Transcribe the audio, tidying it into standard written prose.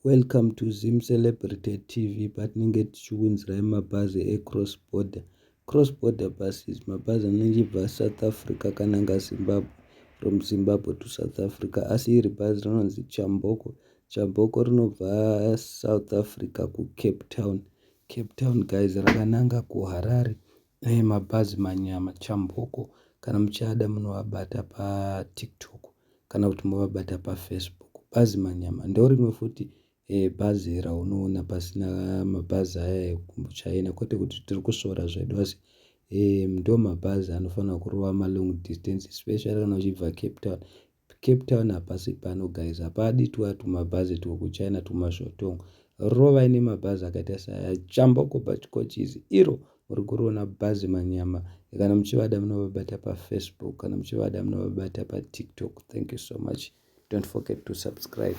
Welcome to Zim Celebrity TV, patinenge tichiunzirai mabhazi ecross border. Cross border buses, mabhazi anenge achibva South Africa kananga Zimbabwe, from Zimbabwe to South Africa. Asi iri bhazi rinonzi Chamboko. Chamboko rinobva South Africa kuCape Town. Cape Town, guys, rakananga kuHarare. Mabhazi manyama, Chamboko. Kana muchada, munovabata paTikTok kana kuti movabata paFacebook. Bhazi manyama ndo rimwe futi bhazi raunoona pasina mabhazi aya ekuChina. Kwete kuti tiri kusvora zvedu, asi ndo mabhazi anofanira kurova malong distance, especially kana uchibva Cape Town. Cape Town hapasi pano, guys, hapadi tuwa tumabhazi twekuChina tumasvotongo. Rovai nemabhazi akaita seaya, Chamboko Coaches. Iro muri kuriona bhazi manyama. Kana muchivada, munovabata paFacebook. Kana muchivada, munovabata paTikTok. Thank you so much. Don't forget to subscribe.